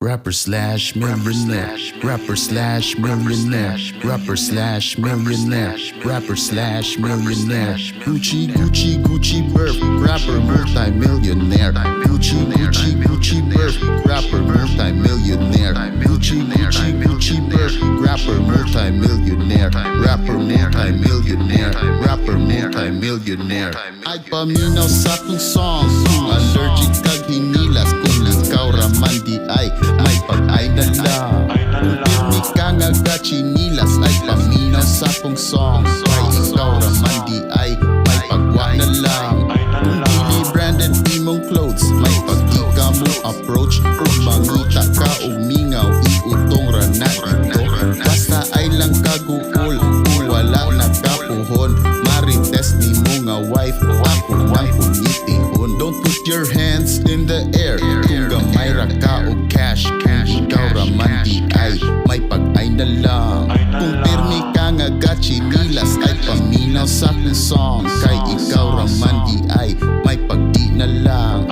Rapper/millionaire, rapper/millionaire, rapper/millionaire, rapper/millionaire. Gucci, Gucci, Gucci burp, rapper multi-millionaire. Gucci, Gucci, Gucci burp, rapper multi-millionaire. Gucci, Gucci, Gucci burp, rapper multi-millionaire, rapper multi-millionaire, rapper multi-millionaire. Ay paminaw sa akong song, kung allergic kag hinilas, kung ikaw raman di ay, may pag-ay na lang. Kung pirmi ka nga gatsinilas, ay paminaw sa akong song. Kay ikaw raman di ay, may pagwa na lang. Kung dili branded imong clothes, may pag di ka mo approach. Kung mangita ka og mingaw, iutong ra na ito. Basta ay lang kaguol, kung wala na kapuhon, marites ni mo nga wife, ako nang pungitihon. Don't put your hands in the air, kung gamay ra ka og cash. Kung ikaw ra man di ay, may pag-ay na lang. Kung pirmi ka nga gatsinilas, ay paminaw sa akong song. Kay ikaw ra man di ay, may pagdi na lang.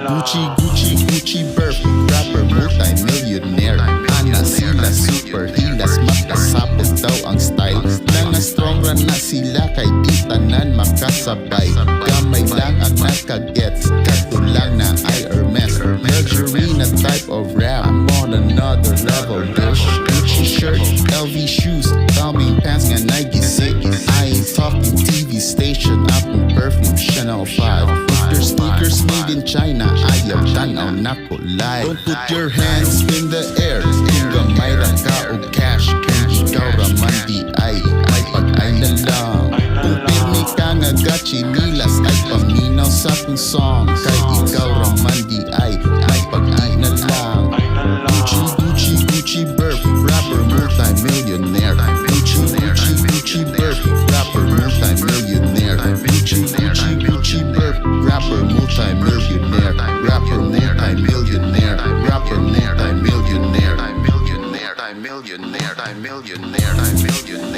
Gucci, Gucci, Gucci burp, rapper multi-millionaire. Ana sila super hilas, makasapot daw ang style. Nanga strong ra na sila kay di tanan makasabay. Gamay lang ang nakagets, kadto lang na ay Hermes. Luxury na type of rap, I'm on another level, bitch. Gucci shirt, LV shoes, Balmain pants nga Nike sick. I ain't talking TV station, akong perfume Chanel 5. If their sneakers made in China, ayaw tanaw nako live. Don't put your hands in the air, kung gamay ra ka og cash. Kung ikaw ra man di ay, may pag-ay na lang. Kung pirmi ka nga gatsinilas, ay paminaw sa akong song. Kay ikaw ra man di ay, may pag-ay na lang. Gucci, Gucci, Gucci burp, rapper multi-millionaire. Gucci, Gucci, Gucci burp, rapper multi-millionaire. Gucci, Gucci, Gucci burp, rapper multi-millionaire, rapper multi-millionaire, rapper multi-millionaire, millionaire, millionaire, millionaire, millionaire.